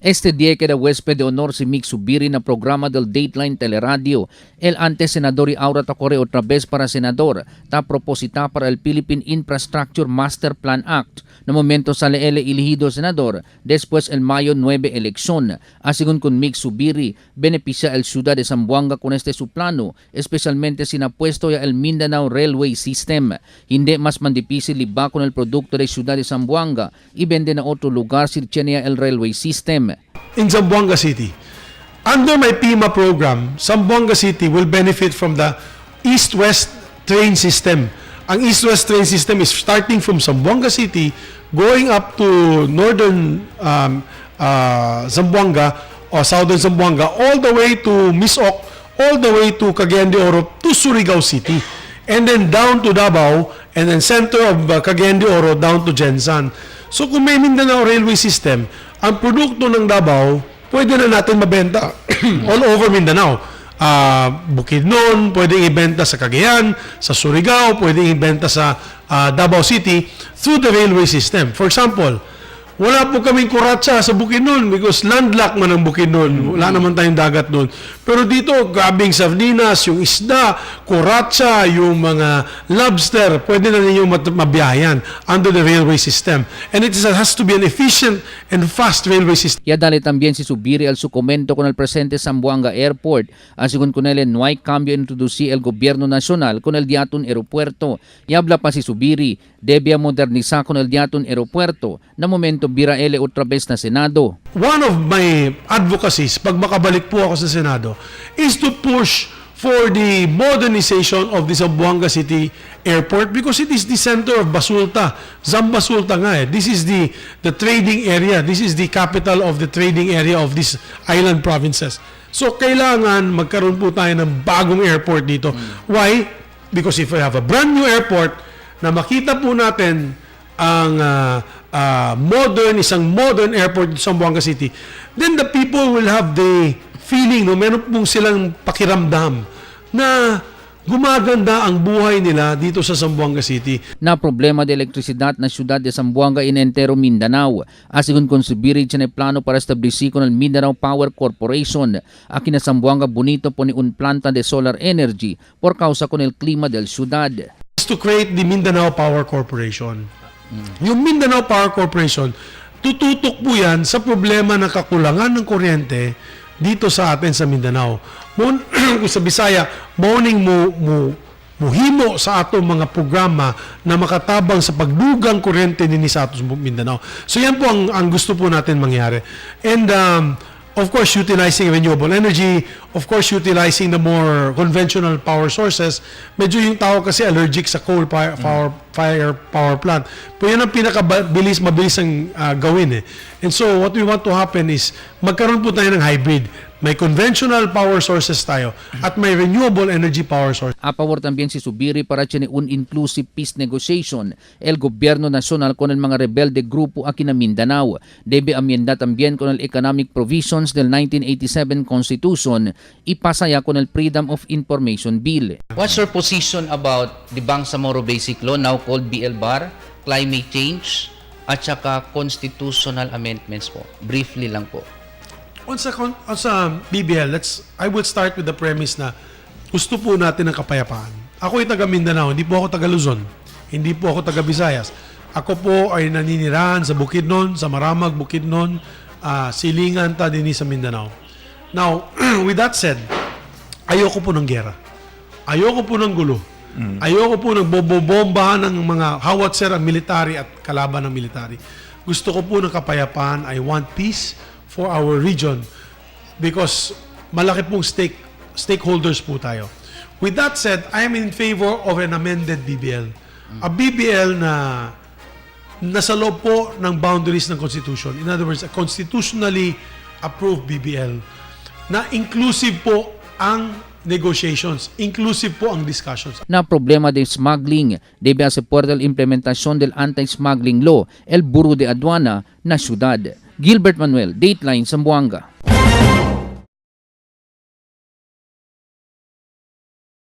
Este día queda huésped de honor si Migz Zubiri na programa del Dateline Teleradio. El antes senador y ahora ta corre otra vez para senador. Ta proposita para el Philippine Infrastructure Master Plan Act. No momento sale el elegido senador después el mayo 9 elección. Asegun con Migz Zubiri, beneficia el ciudad de Zamboanga con este su plano, especialmente si napuesto ya el Mindanao Railway System. Hindi mas man difícil liba con el producto de ciudad de Zamboanga y vende na otro lugar si tiene el railway system. In Zamboanga City. Under my PIMA program, Zamboanga City will benefit from the East-West train system. Ang East-West train system is starting from Zamboanga City, going up to northern Zamboanga or southern Zamboanga, all the way to Misoc, all the way to Cagayan de Oro, to Surigao City. And then down to Davao, and then center of Cagayan de Oro down to GenSan. So kung may Mindanao Railway System, ang produkto ng Davao, pwede na natin mabenta all over Mindanao. Bukidnon, pwedeng ibenta sa Cagayan, sa Surigao, pwedeng ibenta sa Davao City through the railway system. For example, wala po kaming kuratsa sa Bukidnon because landlocked man ang Bukidnon. Wala naman tayong dagat doon. Pero dito, grabing sardinas, yung isda, kuratsa, yung mga lobster, pwede na ninyo mabiyayan under the railway system. And it has to be an efficient and fast railway system. Ya dale también si Zubiri al su comento con el presente Zamboanga Airport. Asegun con él, no hay cambio en introducir el gobierno nacional con el diaton aeropuerto. Y habla pa si Zubiri, debe modernizar con el diaton aeropuerto. Na momento bira ele otra vez na Senado. One of my advocacies, pag makabalik po ako sa Senado, is to push for the modernization of the Zamboanga City Airport because it is the center of Basulta. Zambasulta nga eh. This is the trading area. This is the capital of the trading area of these island provinces. So, kailangan magkaroon po tayo ng bagong airport dito. Why? Because if we have a brand new airport, na makita po natin ang modern, isang modern airport sa Zamboanga City, then the people will have the feeling, no, meron pong silang pakiramdam na gumaganda ang buhay nila dito sa Zamboanga City. Na problema de elektrisidad na ciudad de Zamboanga en entero Mindanao. Asegun con Zubiri, tiene plano para establecer con el Mindanao Power Corporation. Aquí na Zamboanga bonito pone un planta de solar energy por causa con el clima del ciudad. Is to create the Mindanao Power Corporation. Yung Mindanao Power Corporation, tututok po yan sa problema ng kakulangan ng kuryente dito sa atin sa Mindanao. Kung sa Bisaya, morning mo muhimo sa atong mga programa na makatabang sa pagdugang kuryente dinhi sa atong Mindanao. So yan po ang gusto po natin mangyari. And of course, utilizing renewable energy, of course, utilizing the more conventional power sources. Medyo yung tao kasi allergic sa coal power, fire power plant. Pero yun ang pinakabilis, mabilis ang gawin eh. And so, what we want to happen is, magkaroon po tayo ng hybrid. May conventional power sources tayo at may renewable energy power source. A favor también si Zubiri para tiene un inclusive peace negotiation el gobierno nacional con el mga rebelde grupo aquí na Mindanao. Debe amienda también con el economic provisions del 1987 Constitution y pasa ya con el Freedom of Information Bill. What's your position about the Bangsamoro Basic Law, now called BL Bar, climate change, at saka constitutional amendments po? Briefly lang po. On sa BBL, I will start with the premise na gusto po natin ng kapayapaan. Ako ay taga Mindanao, hindi po ako taga Luzon. Hindi po ako taga Visayas. Ako po ay naninirahan sa Bukidnon, sa Maramag, Bukidnon, silingan ta dinhi sa Mindanao. Now, with that said, ayoko po ng gera. Ayoko po ng gulo. Ayoko po ng bobombahan ng mga howitzer ang military at kalaban ng military. Gusto ko po ng kapayapaan. I want peace for our region because malaki pong stakeholders po tayo. With that said, I am in favor of an amended BBL. A BBL na nasa loob po ng boundaries ng Constitution. In other words, a constitutionally approved BBL na inclusive po ang negotiations, inclusive po ang discussions. Na problema de smuggling debe hacer la implementación del anti-smuggling law, el Bureau de Aduana na ciudad. Gilbert Manuel, Dateline, Zamboanga.